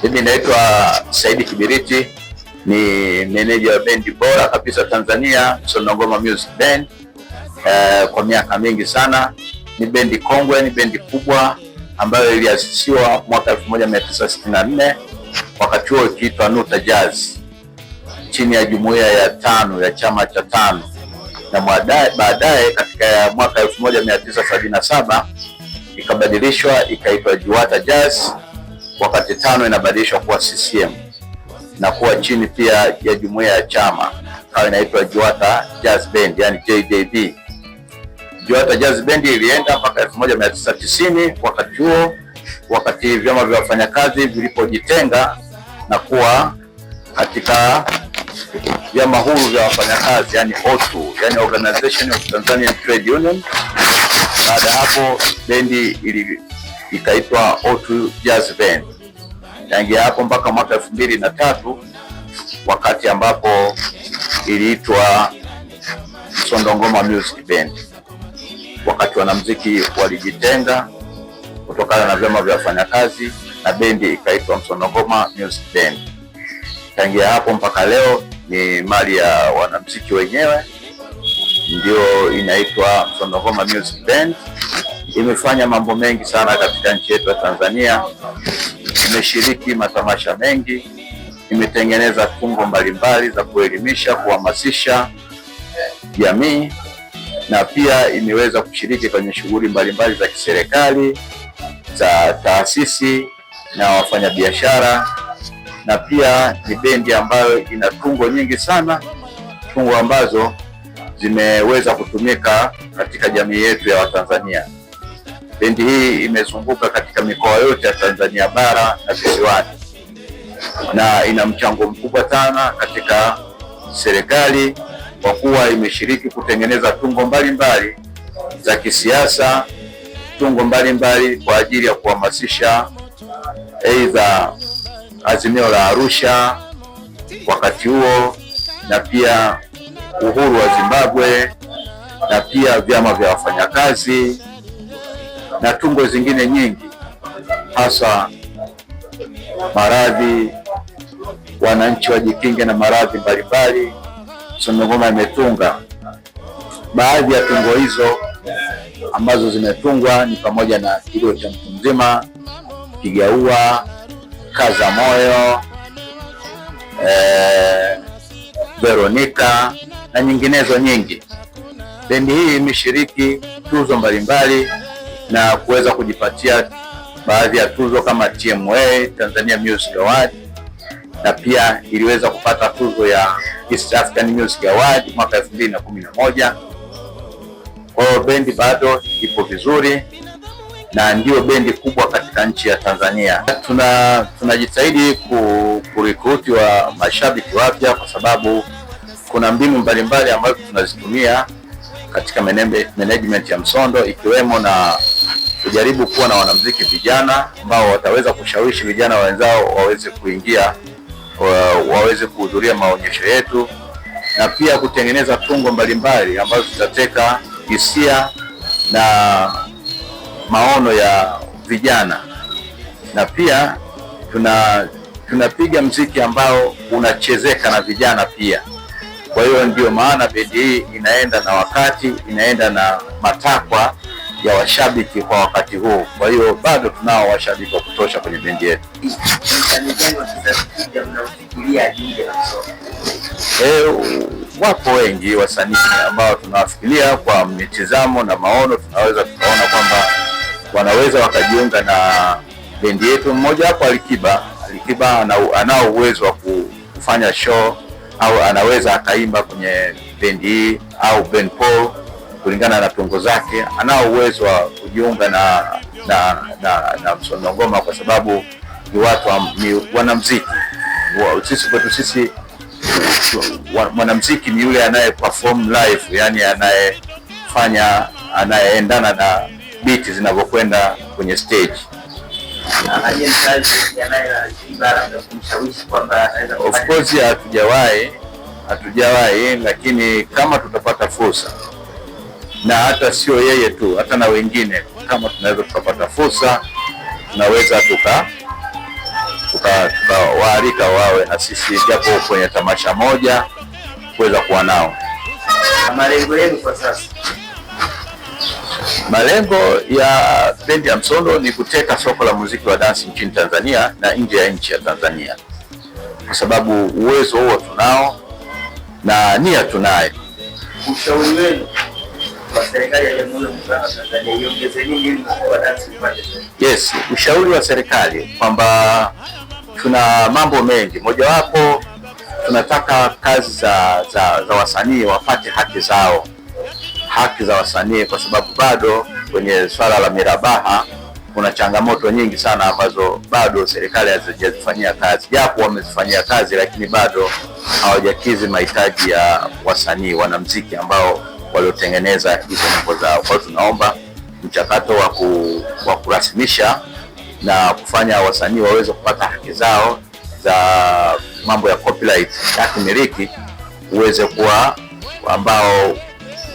Mimi naitwa Saidi Kibiriti, ni meneja wa bendi bora kabisa Tanzania, Msondongoma Music Band. Kwa miaka mingi sana. Ni bendi kongwe, ni bendi kubwa ambayo iliasisiwa mwaka 1964, wakati huo ikiitwa Nuta Jazz chini ya jumuiya ya tano ya chama cha tano, na baadaye katika mwaka 1977 ikabadilishwa ikaitwa Juata Jazz, wakati tano inabadilishwa kuwa CCM na kuwa chini pia ya jumuiya ya chama, ikawa inaitwa Juata Jazz Band, yani JJB. Juata Jazz Band ilienda mpaka 1990, wakati huo wakati vyama vya wafanyakazi vilipojitenga na kuwa katika vyama huru vya wafanyakazi, yani OTU, yani Organization of Tanzanian Trade Union. Baada hapo bendi ikaitwa OTU Jazz Band. Tangia hapo mpaka mwaka 2003, wakati ambapo iliitwa Msondongoma Music Band, wakati wanamuziki walijitenga kutokana na vyama vya wafanyakazi na bendi ikaitwa Msondongoma Music Band. Tangia hapo mpaka leo ni mali ya wanamuziki wenyewe, ndio inaitwa Msondongoma Music Band. Imefanya mambo mengi sana katika nchi yetu ya Tanzania, imeshiriki matamasha mengi, imetengeneza tungo mbalimbali za kuelimisha, kuhamasisha jamii, na pia imeweza kushiriki kwenye shughuli mbalimbali za kiserikali, za taasisi na wafanyabiashara, na pia ni bendi ambayo ina tungo nyingi sana, tungo ambazo zimeweza kutumika katika jamii yetu ya Watanzania. Bendi hii imezunguka katika mikoa yote ya Tanzania bara na visiwani, na ina mchango mkubwa sana katika serikali kwa kuwa imeshiriki kutengeneza tungo mbalimbali za kisiasa, tungo mbalimbali kwa ajili ya kuhamasisha aidha Azimio la Arusha wakati huo, na pia uhuru wa Zimbabwe, na pia vyama vya wafanyakazi na tungo zingine nyingi, hasa maradhi, wananchi wajikinge na maradhi mbalimbali. Msondongoma imetunga baadhi ya tungo hizo ambazo zimetungwa ni pamoja na kilio cha mtu mzima, Kigaua, Kaza Moyo, Veronica na nyinginezo nyingi. Bendi hii imeshiriki tuzo mbalimbali na kuweza kujipatia baadhi ya tuzo kama TMA, Tanzania Music Award, na pia iliweza kupata tuzo ya East African Music Award mwaka 2011. Kwa hiyo bendi bado ipo vizuri na ndiyo bendi kubwa katika nchi ya Tanzania. Tunajitahidi kurekruti wa mashabiki wapya kwa sababu kuna mbinu mbalimbali ambazo tunazitumia katika management ya Msondo, ikiwemo na kujaribu kuwa na wanamuziki vijana ambao wataweza kushawishi vijana wenzao waweze kuingia, waweze kuhudhuria maonyesho yetu, na pia kutengeneza tungo mbalimbali ambazo zitateka hisia na maono ya vijana, na pia tunapiga mziki ambao unachezeka na vijana pia. Kwa hiyo ndio maana bendi hii inaenda na wakati, inaenda na matakwa ya washabiki kwa wakati huu. Kwa hiyo bado tunao washabiki wa kutosha kwenye bendi yetu. Wapo wengi wasanii ambao tunawafikiria kwa mitizamo na maono, tunaweza tukaona kwamba wanaweza wakajiunga na bendi yetu. Mmoja wapo Alikiba. Alikiba anao uwezo wa kufanya show au anaweza akaimba kwenye bendi hii, au Ben Paul kulingana na tungo zake anao uwezo wa kujiunga na Msondongoma kwa sababu ni watu ni wanamuziki. Sisi kwetu sisi mwanamuziki ni yule anaye perform live, yani anayefanya, anayeendana na beat zinavyokwenda kwenye stage. Of course hatujawahi, lakini kama tutapata fursa, na hata sio yeye tu, hata na wengine, kama tunaweza tukapata fursa, tunaweza tukawaalika wawe na sisi japo kwenye tamasha moja kuweza kuwa nao. Malengo yenu kwa sasa? Malengo ya bendi ya Msondo ni kuteka soko la muziki wa dansi nchini Tanzania na nje ya nchi ya Tanzania, kwa sababu uwezo huo tunao na nia tunayo. Ushauri wenu kwa serikali ya Jamhuri ya Muungano wa Tanzania iongeze nini ili muziki wa dansi upate? Yes, ushauri wa serikali kwamba tuna mambo mengi, mojawapo tunataka kazi za wasanii wapate haki zao, haki za wasanii, kwa sababu bado kwenye swala la mirabaha kuna changamoto nyingi sana ambazo bado serikali hazijazifanyia kazi, japo wamezifanyia kazi, lakini bado hawajakidhi mahitaji ya wasanii wanamuziki ambao waliotengeneza hizo nyimbo zao. Kwa hiyo tunaomba mchakato wa kurasimisha na kufanya wasanii waweze kupata haki zao za mambo ya copyright, haki miliki, uweze kuwa ambao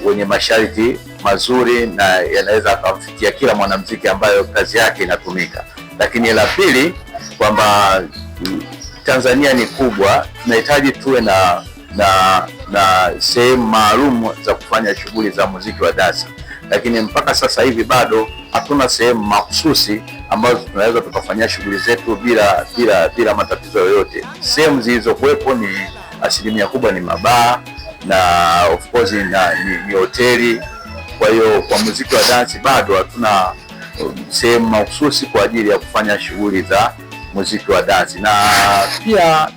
wenye masharti mazuri na yanaweza akamfikia kila mwanamuziki ambayo kazi yake inatumika. Lakini la pili kwamba Tanzania ni kubwa, tunahitaji tuwe na sehemu maalum za kufanya shughuli za muziki wa dansi, lakini mpaka sasa hivi bado hatuna sehemu mahususi ambazo tunaweza tukafanyia shughuli zetu bila matatizo yoyote. Sehemu zilizokuwepo ni asilimia kubwa ni mabaa na of course ni hoteli. Kwa hiyo kwa muziki wa dansi bado hatuna sehemu mahususi kwa ajili ya kufanya shughuli za muziki wa dansi, na pia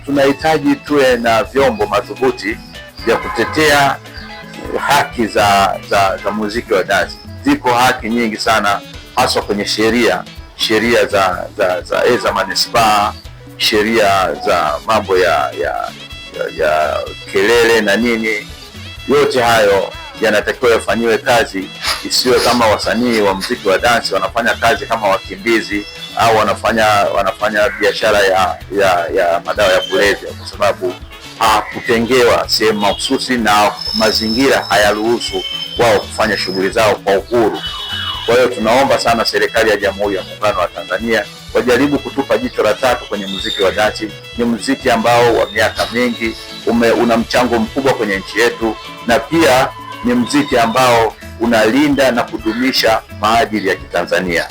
tunahitaji tuwe na vyombo madhubuti vya kutetea haki za muziki wa dansi. Ziko haki nyingi sana, haswa kwenye sheria za manispaa, sheria za mambo ya kelele na nini. Yote hayo yanatakiwa yafanyiwe kazi, isiwe kama wasanii wa muziki wa dansi wanafanya kazi kama wakimbizi au wanafanya biashara ya madawa ya kulevya, kwa sababu hakutengewa sehemu mahususi na mazingira hayaruhusu wao kufanya shughuli zao kwa uhuru. Kwa hiyo tunaomba sana serikali ya Jamhuri ya Muungano wa Tanzania wajaribu kutupa jicho la tatu kwenye muziki wa dansi. Ni muziki ambao wa miaka mingi una mchango mkubwa kwenye nchi yetu, na pia ni muziki ambao unalinda na kudumisha maadili ya Kitanzania.